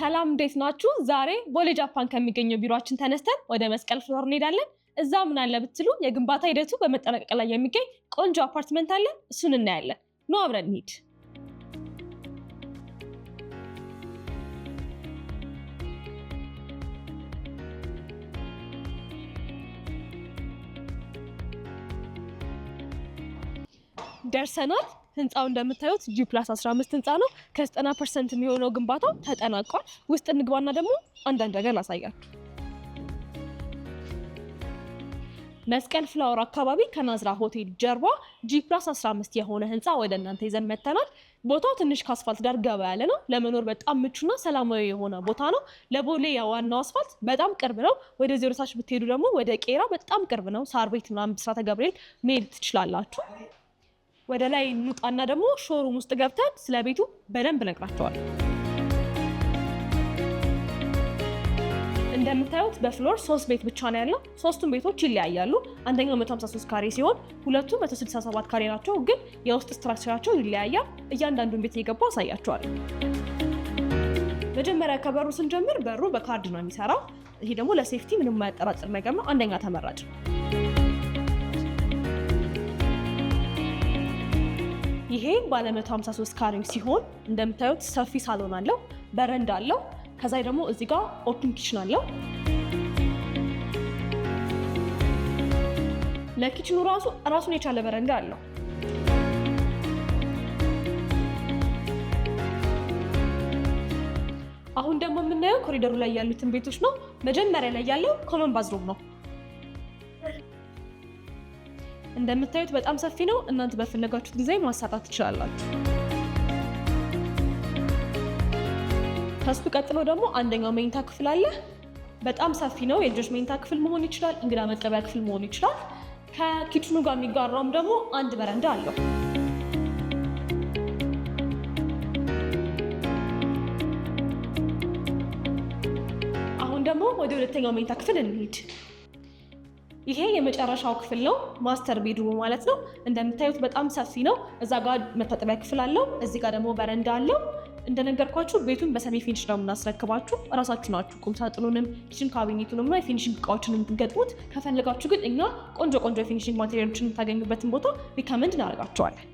ሰላም፣ እንዴት ናችሁ? ዛሬ ቦሌ ጃፓን ከሚገኘው ቢሮአችን ተነስተን ወደ መስቀል ፍላወር እንሄዳለን። እዛ ምን አለ ብትሉ የግንባታ ሂደቱ በመጠናቀቅ ላይ የሚገኝ ቆንጆ አፓርትመንት አለ። እሱን እናያለን። ኑ አብረን እንሂድ። ደርሰናል። ህንፃው እንደምታዩት G+15 ህንፃ ነው። ከ90% የሚሆነው ግንባታው ተጠናቋል። ውስጥ እንግባና ደግሞ አንዳንድ ነገር ላሳያችሁ። መስቀል ፍላወር አካባቢ ከናዝራ ሆቴል ጀርባ G+15 የሆነ ህንፃ ወደ እናንተ ይዘን መተናል። ቦታው ትንሽ ከአስፋልት ዳር ገባ ያለ ነው። ለመኖር በጣም ምቹና ሰላማዊ የሆነ ቦታ ነው። ለቦሌ የዋናው አስፋልት በጣም ቅርብ ነው። ወደ ዜሮ ታች ብትሄዱ ደግሞ ወደ ቄራ በጣም ቅርብ ነው። ሳር ቤት ምናምን ብስራተ ገብርኤል መሄድ ትችላላችሁ። ወደ ላይ እንውጣና ደግሞ showroom ውስጥ ገብተን ስለ ቤቱ በደንብ እነግራችኋለሁ። እንደምታዩት በ floor ሶስት ቤት ብቻ ነው ያለው። ሶስቱም ቤቶች ይለያያሉ። አንደኛው 153 ካሬ ሲሆን ሁለቱ 167 ካሬ ናቸው፣ ግን የውስጥ structure ኣቸው ይለያያል። እያንዳንዱን ቤት እየገባሁ አሳያችኋለሁ። መጀመሪያ ከበሩ ስንጀምር በሩ በካርድ ነው የሚሰራው። ይሄ ደግሞ ለ safety ምንም የማያጠራጥር ነገር ነው። አንደኛ ተመራጭ። ይሄ ባለ 153 ካሬው ሲሆን እንደምታዩት ሰፊ ሳሎን አለው፣ በረንዳ አለው። ከዛ ደግሞ እዚህ ጋር open kitchen አለው። ለ kitchen ኑ ራሱ ራሱን የቻለ በረንዳ አለው። አሁን ደግሞ የምናየው ኮሪደሩ ላይ ያሉትን ቤቶች ነው። መጀመሪያ ላይ ያለው common bathroom ነው። እንደምታዩት በጣም ሰፊ ነው። እናንተ በፈለጋችሁት ጊዜ ማሰራት ትችላላችሁ። ከሱ ቀጥሎ ደግሞ አንደኛው መኝታ ክፍል አለ። በጣም ሰፊ ነው። የልጆች መኝታ ክፍል መሆን ይችላል። እንግዳ መቀበያ ክፍል መሆን ይችላል። ከ kitchen ኑ ጋር የሚጋራውም ደግሞ አንድ በረንዳ አለው። አሁን ደግሞ ወደ ሁለተኛው መኝታ ክፍል እንሂድ። ይሄ የመጨረሻው ክፍል ነው፣ master bedroom ማለት ነው። እንደምታዩት በጣም ሰፊ ነው። እዛ ጋር መታጠቢያ ክፍል አለው። እዚህ ጋር ደግሞ በረንዳ አለው። እንደነገርኳችሁ ቤቱን በ semi finish ነው የምናስረክባችሁ። እራሳችሁ ናችሁ ቁም ሳጥኑንም kitchen cabinet ኡንም እና የ finishing እቃዎችን የምትገጥሙት። ከፈለጋችሁ ግን እኛ ቆንጆ ቆንጆ የ finishing material ኦችን የምታገኙበትን ቦታ recommend እናደርጋችኋለን።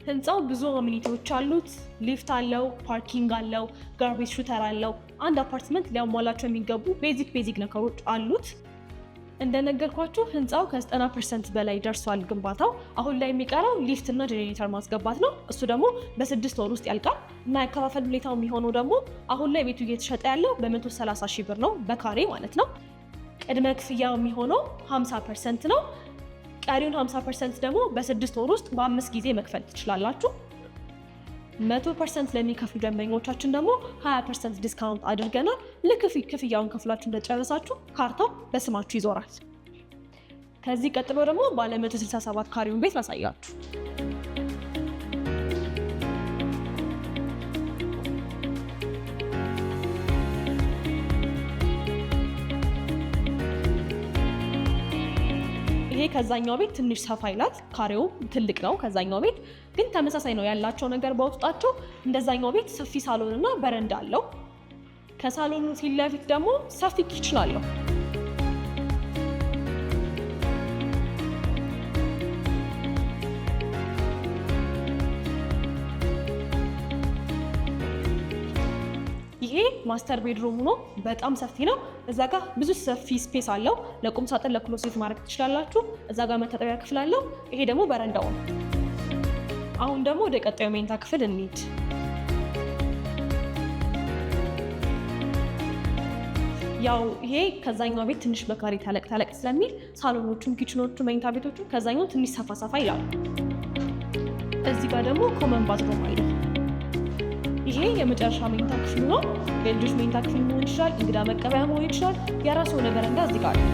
ህንፃው ብዙ amenity ዎች አሉት። ሊፍት አለው፣ parking አለው፣ garbage shooter አለው። አንድ አፓርትመንት ሊያሟላቸው የሚገቡ basic basic ነገሮች አሉት። እንደነገርኳችሁ ህንፃው ከ90% በላይ ደርሷል ግንባታው። አሁን ላይ የሚቀረው ሊፍት እና ጄኔሬተር ማስገባት ነው። እሱ ደግሞ በ6 ወር ውስጥ ያልቃል እና ያከፋፈል ሁኔታው የሚሆነው ደግሞ አሁን ላይ ቤቱ እየተሸጠ ያለው በ130 ሺህ ብር ነው በካሬ ማለት ነው። ቅድመ ክፍያ የሚሆነው 50% ነው። ቀሪውን 50% ደግሞ በ6 ወር ውስጥ በአምስት ጊዜ መክፈል ትችላላችሁ። 100% ለሚከፍሉ ደንበኞቻችን ደግሞ 20% discount አድርገናል። ልክ ክፍያውን ከፍላችሁ እንደጨረሳችሁ ካርታው በስማችሁ ይዞራል። ከዚህ ቀጥሎ ደግሞ ባለ 167 ካሬውን ቤት ላሳያችሁ። ይሄ ከዛኛው ቤት ትንሽ ሰፋ ይላል። ካሬው ትልቅ ነው ከዛኛው ቤት፣ ግን ተመሳሳይ ነው ያላቸው ነገር በውስጣቸው። እንደዛኛው ቤት ሰፊ ሳሎን እና በረንዳ አለው። ከሳሎኑ ፊት ለፊት ደግሞ ሰፊ kitchen አለው። ይሄ master bedroom ሆኖ በጣም ሰፊ ነው። እዛ ጋር ብዙ ሰፊ space አለው። ለቁም ሳጥን ለ closet ማድረግ ትችላላችሁ። እዛ ጋር መታጠቢያ ክፍል አለው። ይሄ ደግሞ በረንዳው ነው። አሁን ደግሞ ወደ ቀጣዩ መኝታ ክፍል እንሂድ። ያው ይሄ ከዛኛው ቤት ትንሽ በካሬ ተለቅ ተለቅ ስለሚል ሳሎኖቹም፣ kitchen ኖቹ፣ መኝታ ቤቶቹ ከዛኛው ትንሽ ሰፋ ሰፋ ይላሉ። እዚህ ጋር ደግሞ common bathroom አለ። ይሄ የመጨረሻ መኝታ ክፍሉ ነው። የልጆች መኝታ ክፍል መሆን ይችላል። እንግዳ መቀበያ መሆን ይችላል። የራሱ የሆነ በረንዳ እዚህ ጋር አለ።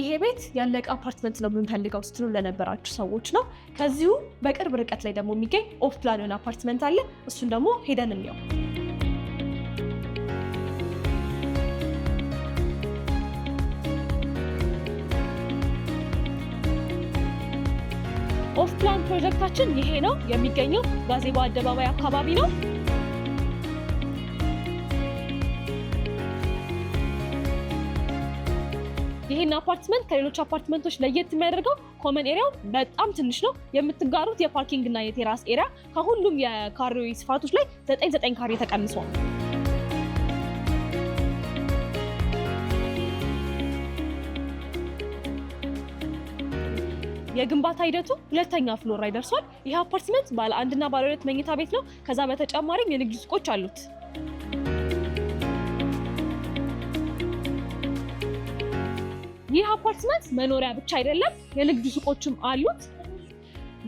ይሄ ቤት ያለቀ አፓርትመንት ነው የምንፈልገው ስትሉ ለነበራችሁ ሰዎች ነው። ከዚሁ በቅርብ ርቀት ላይ ደግሞ የሚገኝ off plan የሆነ አፓርትመንት አለ። እሱን ደግሞ ሄደን እንየው። Off plan ፕሮጀክታችን ይሄ ነው። የሚገኘው ጋዜቦ አደባባይ አካባቢ ነው። ይህን አፓርትመንት ከሌሎች አፓርትመንቶች ለየት የሚያደርገው common area ው በጣም ትንሽ ነው። የምትጋሩት የ parking እና የ terrace area ከሁሉም የካሬ ስፋቶች ላይ 9 9 ካሬ ተቀንሷል። የግንባታ ሂደቱ ሁለተኛ floor ላይ ደርሷል። ይህ አፓርትመንት ባለ አንድና ባለ ሁለት መኝታ ቤት ነው። ከዛ በተጨማሪም የንግድ ሱቆች አሉት። ይህ አፓርትመንት መኖሪያ ብቻ አይደለም፣ የንግድ ሱቆችም አሉት።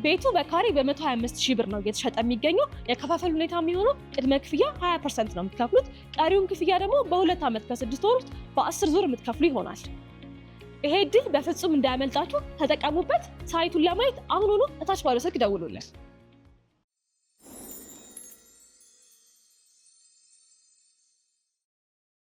ቤቱ በካሬ በ125 ሺህ ብር ነው እየተሸጠ የሚገኘው። የአከፋፈል ሁኔታ የሚሆነው ቅድመ ክፍያ 20% ነው የምትከፍሉት። ቀሪውን ክፍያ ደግሞ በ2 ዓመት ከ6 ወር ውስጥ በ10 ዙር የምትከፍሉ ይሆናል። ይሄ እድል በፍጹም እንዳያመልጣችሁ፣ ተጠቀሙበት። Site ኡን ለማየት አሁኑኑ እታች ባለው ስልክ ደውሉልን።